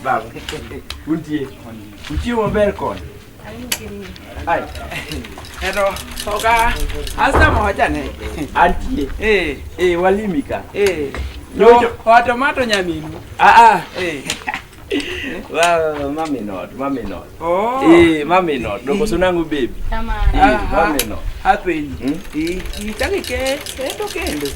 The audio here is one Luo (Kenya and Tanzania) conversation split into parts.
Baba. Untie. Uchiemo maber koni. Ai. Ero, oga, asa moja ne. Antie. Eh, Eh, walimi ka. eh. Nyocho. No, tomato nyaminu. Ah ah. Eh. Wa mami not, mami not. Oh. Eh, mami not. Doko sunangu baby. Kamano. Eh, Aha. mami not. Apenji. Hmm? Eh, ichako ike kendo kendo.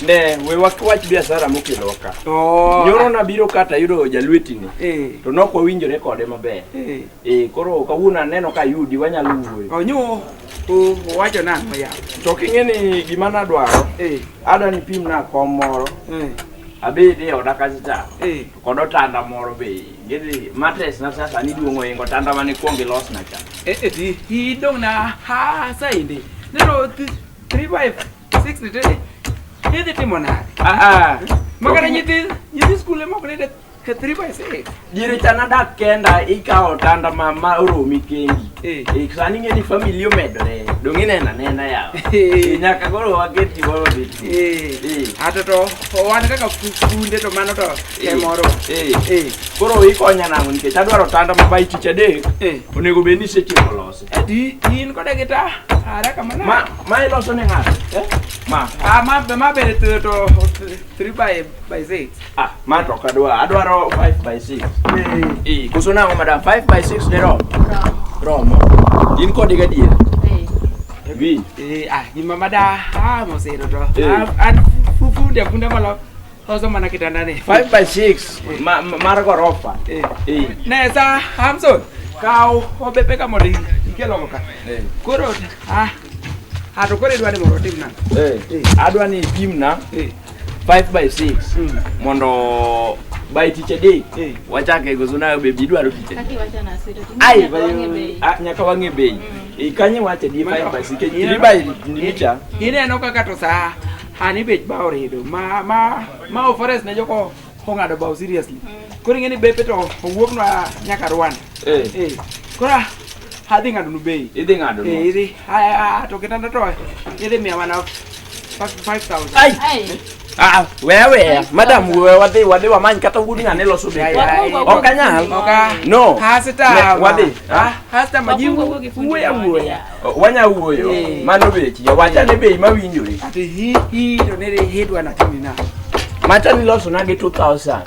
Ne, we wach biashara mokelo ka. Oh. Nyoro nabiro kata yudo jalwetini. Eh. To nok wawinjore kode maber. Eh. Eh, koro kawuono aneno ka yudi wanyalo wuoyo. Onyu o wacho nang'o ya? To king'e ni gima nadwaro, Eh. adwa ni pimna kom moro, Eh. abed e oda kacha cha. Eh. Kod otanda moro be. Gidhi matres na sasa ni duong' ohingo otanda mane kuong ilosna cha. Eh, eh, ti idong' na ha sainde. Neno 3 by 6 ni te. Idhi timo nade? Ah ah. Makata nyithi nyithi skul ema ok ninde 3 by 6. Diere cha nadak kenda ikawo otanda ma oromi kendi. Eh. Eh, sani ing'e ni family omedore. Dong' ineno anena yawa. Eh. Eh, nyaka koro waket gimoro obed. Eh. Eh. Ato to wan kaka funde to mano to Eh. temoro. Eh. Eh. Koro ikonya nang'o nikech adwaro otanda ma by tich adek. Eh. Onego bed ni isetieko lose. Ati in kode gi ta haraka mana. Ma iloso ne ng'ato? Eh? Ma. Ah, ma ma bende to to 3 by 6. Ah, ma to ok adwar. Adwaro 5 by 6. Eh. Eh, koso nang'o madam 5 by 6 ne rom? Romo. Romo. In kode gadier? Eh. Winj. Eh, ah, gima mada ah mosero to. Eh. Ah, an funde afunda malo loso mana kitanda ni. 5 by 6 mar gorofa. Eh. Eh. Ne sa Hamson, kaw obepe ka mondo ikel oko ka. Eh. Koro ah ah to koro idwa ni mondo otim nang'o? Eh. Adwa ni ipimna Eh. 5 by 6 Mm. mondo by tich adek Eh. wachake koso nayo baby idwaro tich adek. Kaka iwacho na Aswito, to Ai, nyaka wang'e bei. ah, nyaka wang'e bei. Eh, kanyo iwache di 5 by 6 Ineno- 3 by nicha. Ineno kaka to sa hani bech bao redo ma ma forest ne joko ong'ado bao seriously. Koro ing'e ni bepe to owuoknwa nyaka Rwanda. Eh. Eh. Koro adhi ng'ado nu bei. Idhi ng'ado. Eh, idhi ah, to kitanda to idhi miya mana 5000. Ai. Ai. Ah, weya weya. Madam we wadhi wamany kata wuod ng'ane loso bei. Ai, ai. Ok anyal. Oka. No. Hasta Ne, wadhi. Ah, hasta maji Wakungo wuo gi fundi wuoya moro. wuoya. Wanya wuoyo. Eh. Mano bechi. Wachane bei mawinjore. Ati hi hi to ne hidwa na timi na. Macha niloso na gi 2000.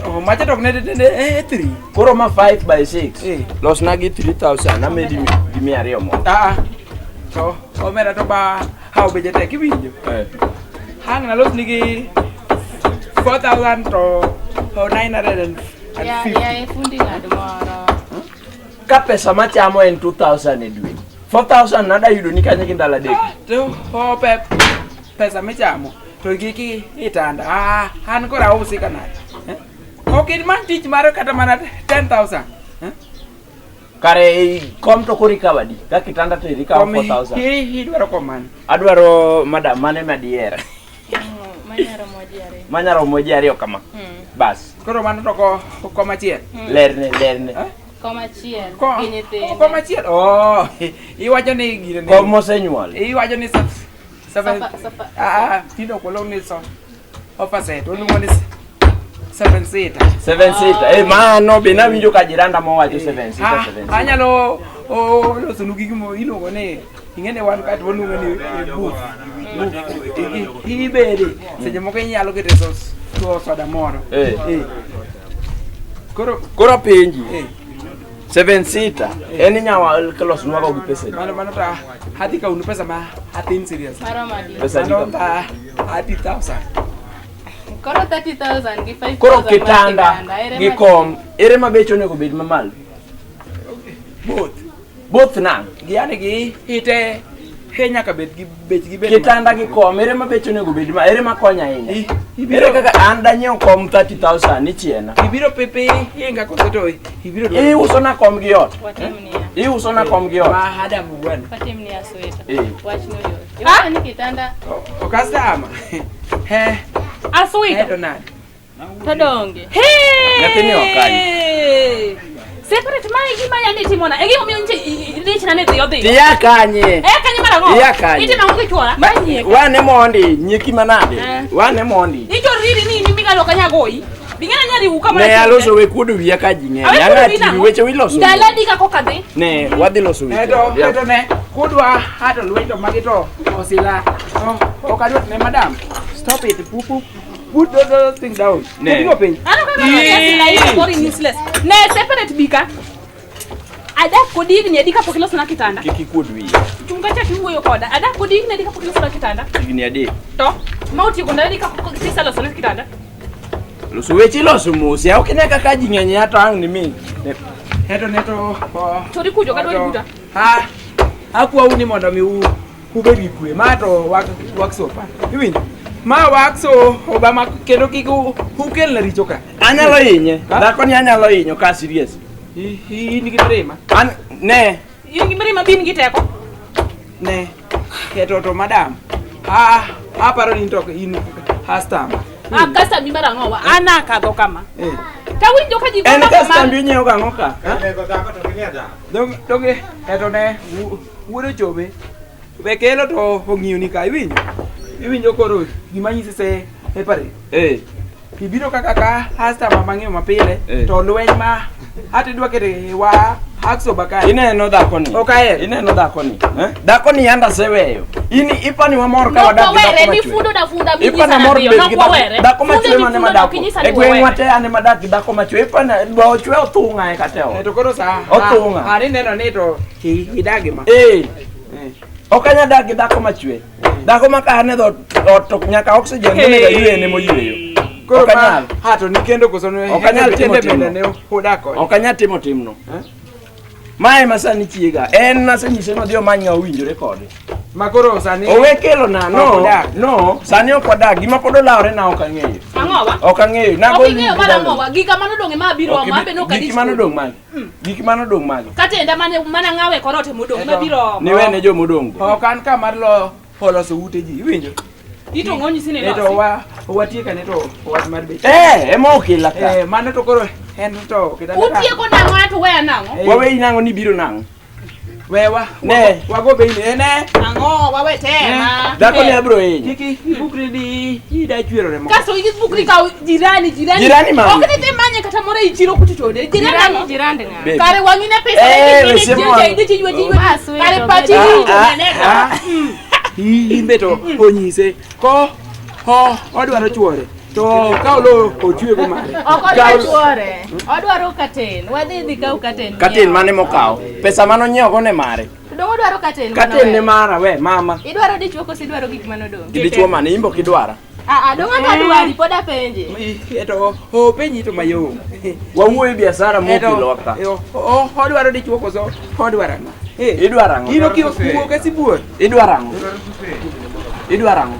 Oh, macha to ok ne ne ne 3. Koro ma 5 by 6. Eh. Losna gi 3000 amedi gi 200 moro. Ah ah. To omera to ba hawo beche tek iwinjo. Eh. Hang na los nigi 4000 to to 950. Ya, ya, e fundi ng'at moro. Ka pesa machamo en 2000 e dwe. 4000 nada yudo ni kanye gi ndalo adek. Ah, To o pe pesa michamo to gi ki itanda. Ah, an koro ausi kanade. Eh? Ok in man tich mar kata mana 10000. Eh? Kare kom to koro ikawo adi? Ka kitanda to ikawo Kom 4000. hi idwaro kom mane? Adwaro madam mane madier. Manyaro moji ariyo. Manyalo moji ariyo kama. Bas. Koro mano to ko kom achiel. Lerne lerne. Eh? Kom achiel Ko gi nyithinde. kom achiel. Oh, iwacho ni gine ni. Kom mosenyuol. Iwacho ni seven Sofa- sofa- Ah, ah, tinde ok waluong ni so sofa set, waluongo ni seven seater. Seven seater. Eh, mano be nawinjo ka jiranda mowacho seven seater, Ah, seven seater. anyalo oh, losonu gik mo iluongo ni ing'e ni wan ka to waluongo ni booth. Booth. Ibede seche moko inyalo kete sos to soda moro. Eh. Eh. Koro Koro apenji. eh, Seven seater. En inyawa losnwago gi pesa adi? mano mano to adhi kaunu pesa ma athin serious. Maromo adi? Pesa adi Mano kama? ta 30,000. Koro 30,000 gi 5,000 Koro mar kitanda ere gi ma- kom, ere ma beche onego bed mamalo? Both. Both nang'. Gi yani gi ite he nyaka bed gi bech gi bed. Kitanda gi kom, ere ma beche onego bed ma, ere ma konyo ahinya? Ibiro Ere kaka an danyiew kom 30,000 ichiena. ibiro pipi inga koso to ibiro dwaro. Iuso na kom gi ot. Watim niya. Iuso na kom gi ot. Ma Adam bwana. Watim niya Sweta. Eh. Wachno yot. Iwacho ni kitanda Okasama. He, he Aswito. to nade? to donge. Nyathini ok kanye. Secret ma e gima yani itimona. E gima omiyo nche lichna ne dhi odhi. Iya kanye. Eh kanye mar ang'o? Iya kanye. Itimo ang'o gi chuora? Wane mondi, nyieki manade. Eh. Wane mondi. Ichor riri ni ni migalo kanyagoyi. Bing'ana nyari wuka Ne aloso we kuodo wiya ka ji ng'eny. Awe kuodo Ang'a wiyi TV nang'o? weche wiloso. Ndalo adi ka koka dhi? Ne, wadhi loso weche. Eto ne kudwa hato lweny to magi to osila. Ok adwa ne madam. Stop it. Put put those things down. Ne. Put piny. Ano kaka ng'ati la boring useless. Ne separate bika. Adak kodi higni adi kapok ilosona kitanda? Kik ikuod wiya. Chunga chak iwuoyo koda. Adak kodi higni adi kapok ilosona kitanda? Higni adek. To ma otieko ndalo adi kapok iselosona kitanda? Loso weche iloso mos. Ya ok ine kaka ji ng'eny ya to ang' ni mi. Eto ne to Chori kujo kadwari buta. Ha. Akwau ni mondo mi ubed gi kwe. Ma to wak sopa. Iwinjo? Ma wak so Obama kendo kik ukelna richo ka. Anyalo hinye. Ha? Dhako ni anyalo hinyo ka serious. In gi mirima. An ne In gi mirima bin gi teko. Ne. Keto to madam. Ah, aparo ni to in customer. Ah, customer mi mar ang'owa? An akadho kama. Eh. Tawinjo ka ji en go mbaka customer mar- inyiewo gang'o ka? Donge eto ne wuod ochobe be kelo to ong'iyo ni ka iwinjo. Iwinjo koro gima nyisi se e pare. Eh. Ibiro kaka ka customer mang'eyo mapile Eh. to lweny ma ati dwa kete wa hakso bakae. Ineno dhako ni. Ok ahero. Ineno dhako ni. Eh? Dhako ni yanda aseweyo. In ipani wamor ka wadak gi Nokwawere dhako ni machwe. fundo da funda minyisa Ipani amor nabiriyo. bet gi dhako- Nokwawere. dhako Fundo machwe ni mane fundo madako. nokinyisa ni E gweng'wa wawere. te an ema dak gi dhako machwe. Ipani dwa ochwe othung'a e kata e ot. To koro sa Othung'a. ani neno ni to idagi ma. Eh. Ok anyal dak gi dhako machwe. Dhako ma ka an e dhoot ot to nyaka oxygen monego aywe en ema oyweyo. Koro Ok ma anyal. ha to ni kendo koso ne Ok anyal timo kende bende timno. ne udak kode. Ok anyal timo timno. Mae ema sani chiega. En nasenyise ni odhi omany ng'ama owinjore kode. Ma koro sani Owe kelo na Ok no. odak. No, sani ok wadak. Gima pod olawore na ok ang'eyo. Ang'owa? Ok ang'eyo. Ok Nago ing'eyo mar ang'owa? Gika manodong' ema abiro omo, an be nok Giki adich manodong' mage. Giki manodong' mage. Katenda mane mana ng'awe kor ot emodong' ema biro omo. Niwene jomodong' go. Ok an ka mar lo oloso ute ji iwinjo. Ito ng'o nyisi ni Eto losi. wa watiek ane to wach mar bech. Eh, ema okela ka. Eh, mano to koro en to kitanda ka. Utieko nang'o ato weya nang'o? Eh, Waweyi nang'o ni biro nang'o? Wewa. Ne. Wago bei ne ne. Ang'o wawe tema. Dhako ni abiro hinyo. Kik ibukri ni ida chwero remo. Kasto ibukri kaw jirani jirani. Jirani mane? Ok ni dhi manye kata moro ei chiro kucho chode. Jirani Jirani ang'o? jirandi ng'a? Baby. Kare wang'i ne pesa Eh, ne weche mo- dichi ywe ywe. Ah, sweet, Kare pachi obedo. winjo Ah, neneka. ah. Imbe to onyise ko ho odwaro chuore to ka olo ochwe go mare. Ok odwar chuore. Odwaro katen. Wadhi dhi kaw katen. Katen mane mokawo? Pesa mane onyiewo go ne mare. To dong odwaro katen. Katen ne mara we mama. Idwaro dichuo koso idwaro gik manodong'? Gi dichuo mane imbo kidwara. Ah, ah, dong aka dwari pod apenje. Eto openji to mayom. Wawuoyo e biashara Eto mokelowa ka. odwaro dichuo koso odwaro ang'o? Eh, Idwaro ang'o? In ok iwuok e sibuor. Idwaro ang'o? Idwaro ang'o?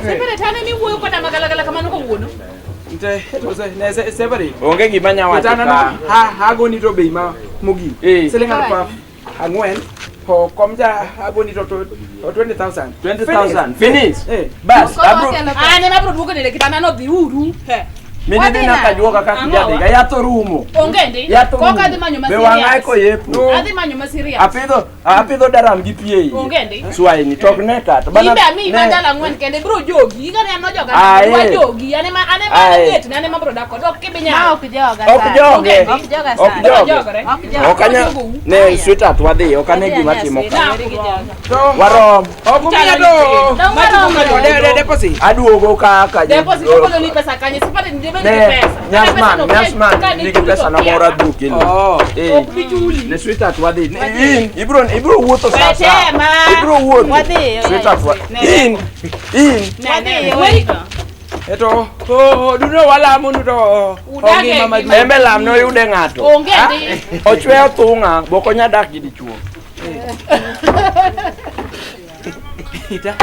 Separate ane miwuoyo koda magalagala kamano kawuono. Nte to se ne se separate. Onge gima nya wacho Kitanda ka. no ha agoni to bei ma mogik. Eh. Siling aluf ang'wen to kom cha agoni to to 20,000. 20,000. Finish. Eh. Bas, Koro abro wakelo pesa. An ema abiro duogo nende kitanda no dhi uru. He. mini Wadhi dhi na nade? kajuoka kaka Ang'o ijadhiga. wa? Yath orumo. Onge ndi. Yath orumo. Koka adhi manyo ma Be wang'a serious. koyepo. Adhi manyo ma serious. Apidho daram gi pi e iye. Onge ndi. Swaini tok ne kata. Bana- Imbe amiyi ne. mandalo ang'wen kende ibiro jogi. Igane an nojoga. Aye. Dwa jogi. An ema an ema Aye. anget ne an ema abiro dak kode. Ok Ma kibinyalo. ok joga Ok sana. joge. Ok joga Ok sana. joge. Jogore. Ok joga. Ok anya. Ne sweetheart wadhi. Ok ane gima timo ka. Weri gi joga. To Warom. ok umiya to Dong waromo. de de deposit. Aduogo ka ka. Deposit okolo ni pesa kanye. Separate ndi be nigi Ne, pesa. Kata pesa nyasman, no nyasman ka ni nigi chuli pesa to na moro kia. abiro kelo. Oh. Eh. Ok bi chuli. Ne sweetheart wadhi. Ne, In ibiro wuotho sa sa. Wetema. Ibiro wuotho. Wadhi, Sweetheart wa. Ne. In. In. Ne, ne, Wadhi, ne. weri go. Eto oh duno walamo nu to Udage ongima gima- maduong'. Embe lam ne oyude ng'ato. Onge ndi. Ochwe othung'a, bok onya dak gi dichuo. Ita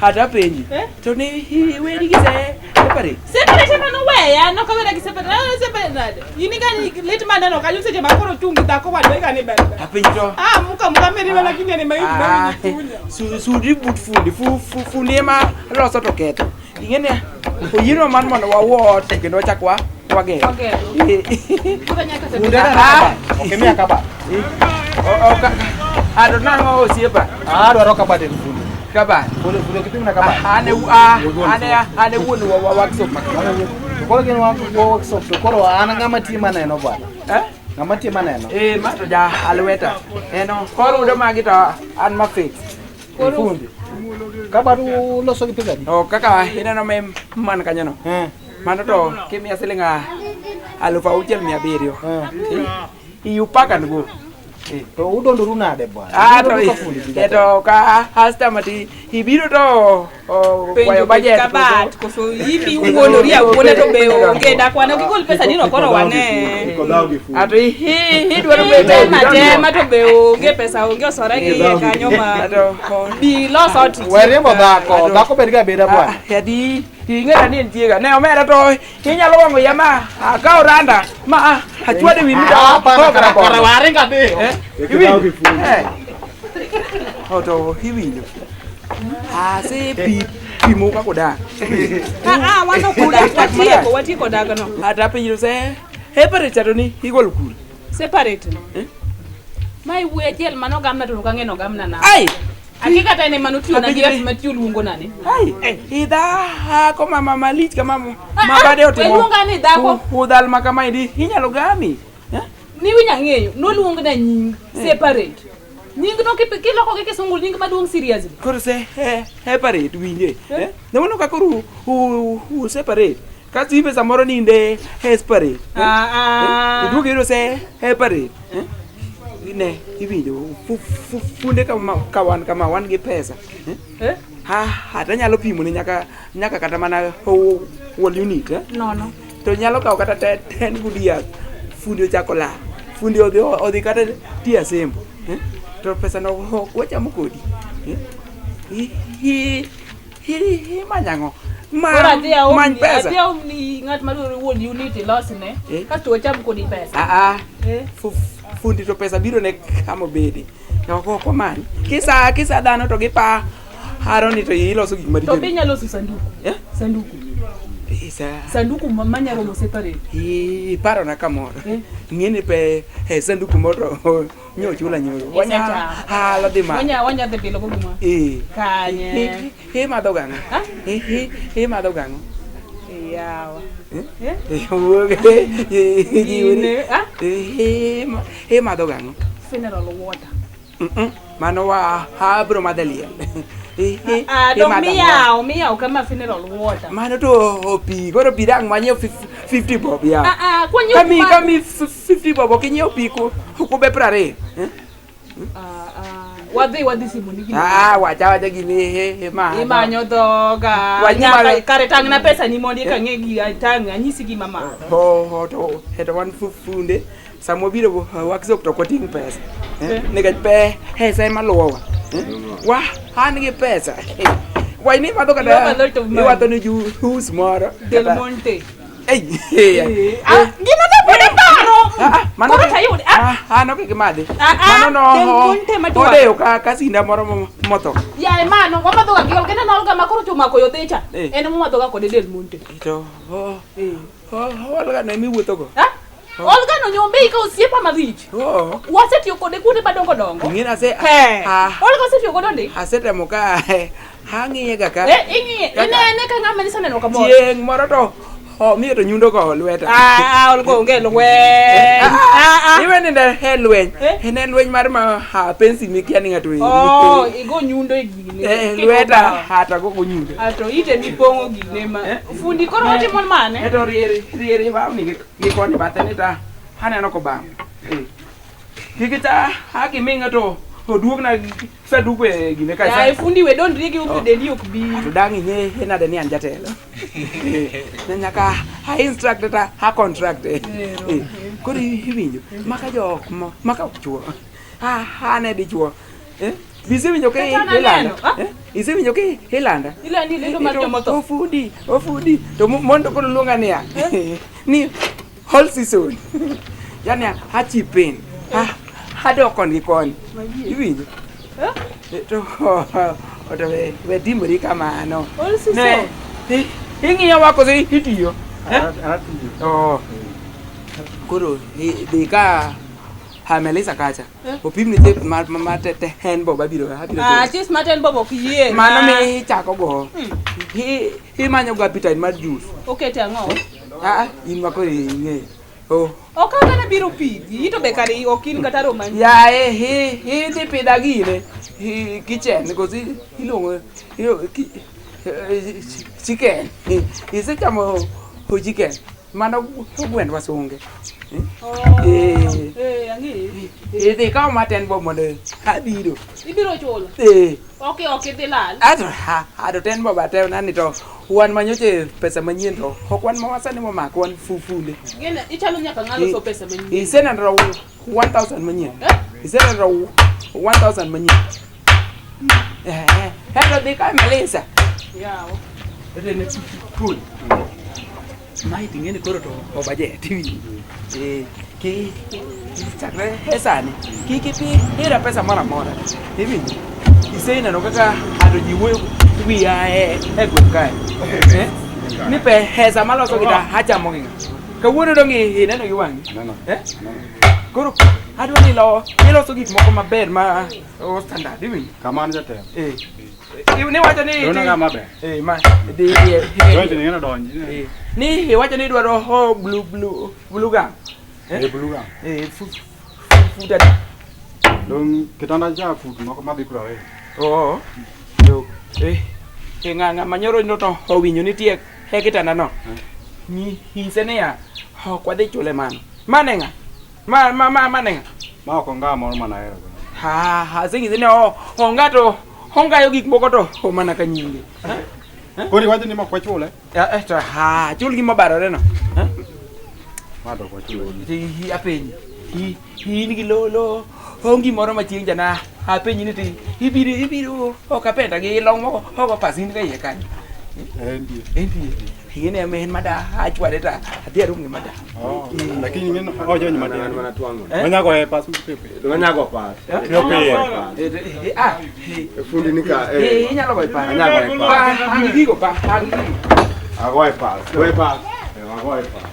hata penji. To ni weri gi se separate. Separate ema noweya, nokawera gi separate. Ah, separate nade? In ingani lit maneno kanyo seche ma koro chung' gi dhako wadwa igani ber ber. Apenji to Ah, muka muka mirima lakini ane ma Ah, chunya. sudi but fundi fundi ema loso to ketho. Ing'e ni oyienwa mar mondo wawuo ot kendo wachak wa wager. Wagero. Eh. Koro nyaka Funde na Ah. kabat. Ok imiya kabat. Ato nang'o osiepa? Ah, adwaro kabat en fundi. Kabat. Fundi fundi ok ipimna kabat. Ane ane ane wuon wa workshop ma. To koro gin workshop to koro an ng'ama tiyo maneno bwana. Eh? Ng'ama tiyo maneno. Eh, ma to ja alweta. Eno, koro udo magi to an ma fix. Fundi. Kabat uloso gi pesa adi? To kaka ineno me man kanyo no. Eh. Mano to kimiya siling 6,700. Eh. You pack and go. To udondoru nade bwana? Ah, to Udondoru ka fundi gi eh, to ka customer ti ibiro to kwayo Penjo budget. kabat koso imbi wuondori awuona to be onge dak wane ok igol pesa ni no koro wane. Ato idwaro Tema tema to be onge pesa onge osore gi iye kanyo ma. Ato Bi los ot. We riembo dhako, dhako bed ga abeda bwana. Adi ing'era ni entie ga. Ne omera to inyalo wang'o iya ma akaw randa ma achwade wi mi to Ah, pana, kara kara waringa dhiyo. Iwinjo? Eh. Oh, to iwinjo. Asepimo kaka odak. Ah ah wan ok odak watieko watieko dagno. Ata penjo se separate cha to ni igolo kure. Separate. Ma iwuoyo achiel mano gamna to ok ang'e nogamna na. Ai! Akia kata en ema notiyo na gi Apenjo yath matiyo luongo nani. Ai! Idhako mama malich kama ma bade otimo. We luonga ni dhako. Udhal ma kama idi inyalo gami. Eh? Ni winj ang'eyo noluong na nying separate. Nying no kiloko gi kisungu nying maduong' seriously. Koro se separate winje. Eh? Namono ka koro u separate. Ka simbe samoro ninde separate. Ah ah. Iduogo iyudo se separate. Eh? Ne iwinjo funde kama ka wan kama wan gi pesa. Eh? Eh? Ha hata nyalo pimo ne nyaka nyaka kata mana wall unit eh? Nono. To nyalo kawo kata 10 good years. Fundi ochako lal. Fundi odhi odhi kata tiyo asembo. Eh? To pesa no ok wachamo kodi. Eh? Imanyo ang'o? Koro adhi aom Many pesa. adhi aom ni ng'at madwaro wuon unit ilosne Eh? kasto wacham kodi pesa. Ah ah. Eh? Fundi to pesa biro ne kama obede. Ok ok wamany. Kisa kisa dhano to gipa haro ni to iloso gik To maricho. be inyalo loso sanduku. Eh? Sanduku. Isa. Sanduku manyalo romo separate. Iparona kamoro. Eh? Ing'eni pe e sanduku moro nyochula nyoro. Wanya Isecha. halo dhi malo. Wanya wanya dhi bilo go gima. Eh. Kanye. Imadho gang'o? Ha? Imadho gang'o? Yawa. Eh? Jiwri. Gine, ah? Imadho gang'o? Funeral water. Mano wa abro madho liel. Ah, dong Imadho ang'o? miyawo miyawo kama funeral water. Mano to pi, koro pi dang' wanyiew 50 bob ya. Ah ah, kwanyo Kami kami 50 bob ok inyiew pi kube 20. Eh? Ah ah, wadhi wadhi simu ni gini. Ah, wacha wacha gini ma. Imanyo dhoga. Wach ni Nyaka malo- kare tang' na pesa ni mondi eka ng'e gi tang' anyisi gima ma. Ho to to wan funde sama wabiro workshop to ok wating' pesa. Eh? Nikech pesa ema luwowa. Eh? Wa an gi pesa. Wai ni madho kata Iwadho to manyo. iwadho ni juice moro. Del kata- Monte. Ei. Ah, gino ne pod iparo. Ah, ah, mano Koro tayude. Ah, ah, ano kik imadhi. Ah, ah, Mano no Del Monte madwaro. odeyo ka sinda moro motho. Yaye mano, wamadho ga gi Olga na Olga ma koro chomako yo dhicha. Eh. En momadho ga kode Del Monte. To Olga no emiwuotho go. Ah? Olga no nyombe ka osiepa malich. Oh. Wasetiyo kode kuonde madongo dongo. Ing'e ase He. ah, Olga osetiyo godo ndi. asetemo ka ang'iye ga ka. Eh, ing'iye. Kaka- Inene ka ng'ama niseneno kamoro. Chieng' moro to omiyo to nyundo go lweta. Ah, ah, Olga onge lweny. Ah, ah. Iwe nindo e lweny. Eh? En e lweny mar ma ha pensi mikia ni ng'ato eri. Oh, igo nyundo e gine. Eh, Kiko lweta bao. hata go go nyundo. Ah, to ite mipong'o gine ma. Eh? Fundi koro watimo mane? Eh, to riere riere bawni gi koni bathe ni ta aneno kobam. Eh. Kik ta haki ming'a to oduogna sanduku e gine ka. Yaye fundi we dondri gi upo dendi ok bi. To dang' ing'e nade ni an jatelo. Ne nyaka a instruct ta a contract. Eh. Koro iwinjo maka jok maka ok chuo. Ah, an e dichuo. Eh? Be isewinjo ka Kata naneno, ilanda? ah? Eh? Isewinjo ka ilanda? Ilandi lendo mar joma otho. Ofundi, ofundi. To mondo koro luonga niya. Ni whole season. Yani a chip in. Adok koni gi koni. Iwinjo? Eh? To to we timori kamano. Whole season. Ne, ing'iyo wa koso itiyo? Eh? Oh. Koro dhi ka Melissa kacha. Opimni chip mar mar te hen bob abiro abiro. Ah, chips maten bob ok yie. Mano mi ichako go. Imanyo go appetite mar juice. Okete ang'o? Ah, in ma koro ing'eyo. Oh. Ok ang'ana biro pidhi, ito be kare ok in kata romani. Yaye, hi hi dhi pidha gine. Hi kitchen kosi iluongo chicken. Isechamo chicken. Mano gwend wasunge. Eh. Eh, ang'eyo. Idhi kaw maten bob mondo abiro. Ibiro chulo. Eh. Ok ok idhi lal. Ato ha, ato ten bob atew nani to wan manyoche pesa manyien to ok wan ma wasani momako wan fufunde. Gene ichalo nyaka ng'alo so pesa manyien. Iseneno 1000 manyien. Eh? Iseneno 1000 manyien. Eh, eh, to dhi kae Melissa. Yawa. Rene pul. Mae ting'eni koro to obajet iwinjo. Eh, ki chakre e sani kik ipi ira pesa moro amora. Iwinjo. Iseneno kaka ato ji wuoyo wiya e e gweng' kae. Eh? Ni pesa maloso gi ta achamo gi ng'a. Kawuono dong' ineno gi wang'i. Aneno. Eh? Koro adwa ni ilo iloso gik moko maber ma o standard iwinjo. Kamano jatelo. Eh. Niwacho ni Dona ng'ama ber. Eh, ma di di Donji ni ng'eno donji. Eh, ni iwacho ni idwaro ho blue blue blue gum. Eh, blue gum. Eh, fu fu fu Dong kitanda cha fut moko madhi 20. Oo. Yo. Eh, eh ng'a ng'a manyoro no to owinjo nitie e kitanda no. Ni nyise niya, ok wadhi chule mano. Mane ng'a? Ma ma ma mane ng'a? Ma ok onga moro manahero. Ha ha aseng'ise ni o onga to ongayo gik moko to o mana ka nyinge. Koro iwacho ni mok wachule? Eh, eh, to ha chul gima obarore no. Eh? Ma to ok wachule. Ti apenji. In gi lo lo ongi moro ma chieng' jana apenji ni ti ibiro ibiro ok apenda gi long moko ok pas in ka iye kanyo. Entie. Entie. Ing'e ni en mada achwade ta adhi arum gi mada. Oh, lakini ing'e ojony matin. An mana twang'o. Eh? Wanyago e pas piyo piyo. Wanyago pas. Eh? Piyo piyo. Eh, eh, ah, eh, Fundi ni ka. eh, inyalo goyo pas. Anyalo goyo Pa, pas. ang gigo pa, ang gigo. Agoye pas. Goye pas. Eh, Agoye pas.